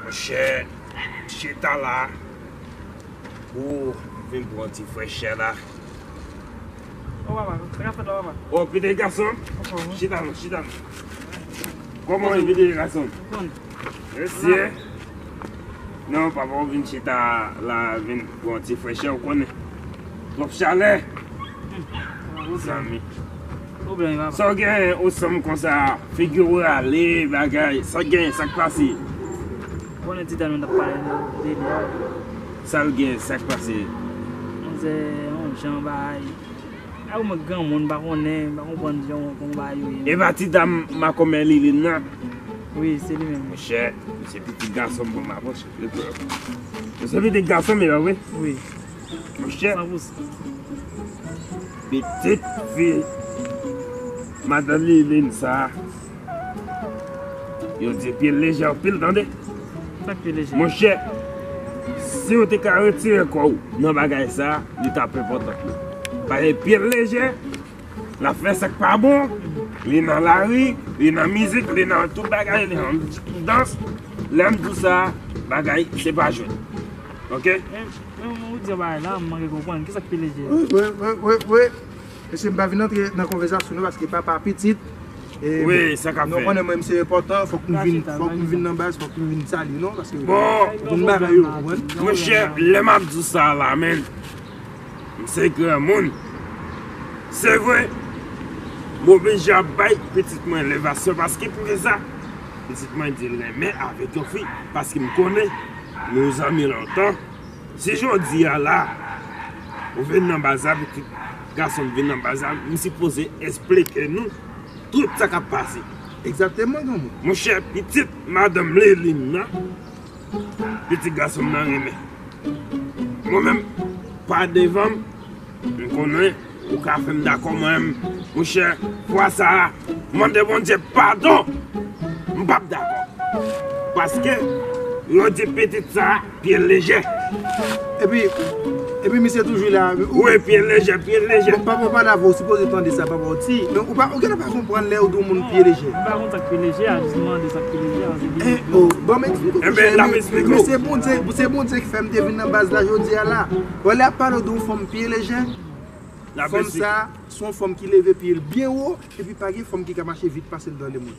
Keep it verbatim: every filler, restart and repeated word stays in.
Chè, chita la pou vin pran ti frechè la. O papa, sa ka fèt la, papa? O, pitit gason, chita non, chita non. Kòman w ye, pitit gason? Mesye. Non, papa, w vin chita la, vin pran ti frechè, ou konnen. Twòp chalè. Zanmi. Sa w gen, ou sanm konsa, figi w rale, bagay. Sa w gen, sa k pase? Ou konnen ti dam nan t ap pale de, de li a. Sa l gen, sa k pase? Manzè, yon jan bagay. A ou menm granmoun, m pa konnen, m pa konprann jan, kòman bagay yo ye. E pa ti dam makomè Liline nan? Wi, se li menm. Monchè, se pitit gason m, bon, m avanse. Se pitit gason m, e pa vre? Wi. Monchè, pitit fi madanm Liline sa, yo di pye lejè anpil, tande. Sa k pye lejè? Monchè, si w te ka retire kò w nan bagay sa, li t ap enpòtan. Paske pye lejè, l ap fè sa k pa bon, li nan lari, li nan mizik, li nan tout bagay, li nan dans. Lè m di w sa, bagay, se pa jwèt. Oke? Men, men, men, ou di yon bagay la, m manke konprann. Kisa k pye lejè? Wi, wi, wi, wi, wi. Mesye, m pa vin antre nan konvèsasyon nou paske papa pitit. E, wi, bon, sa k ap fèt. Nou konnen mwen, m se enpòtan, fòk m vin, fòk m vin nan baz, fòk m vin salye nou, paske bon, tout bagay yo, ou konprann? Monchè, lè m ap di w sa la, men, m se granmoun. Se vre, m oblije ap bay pitit mwen elevasyon, paske poukisa? Pitit mwen di l renmen avèk yon fi, paske m konnen nou zanmi lontan. Si jodi a la, ou vin nan baz la, pitit gason m vin nan baz la, m sipoze esplike nou tout sa k ap pase. Egzakteman, granmoun. Monchè, pitit madanm Liline nan, pitit gason m nan renmen. Mwen menm, pa devan m, m konnen ou ka fè m dakò, mwen menm, monchè, fwa sa a, mande Bondye padon, m p ap dakò. Paske, yo di pitit sa a, pye lejè. Epi, epi misye toujou la. Wi, pye lejè, pye lejè. Bon, papa, pale avè w, sipoze tande sa, papa, w di. Men ou pa, ou genlè pa konprann lè yo di yon moun pye lejè. M pa konn sa k pye lejè a, jis mande sa k pye lejè a, se ki... Eh, oh, ban m eksplike w, chè, men, men se Bondye, se Bondye ki fè m te vin nan baz la jodi a la. Wè, lè y ap pale w de yon fanm pye lejè, fanm sa, se yon fanm ki leve pye l byen wo, epi pa gen fanm ki ka mache vit pase l nan lemonn.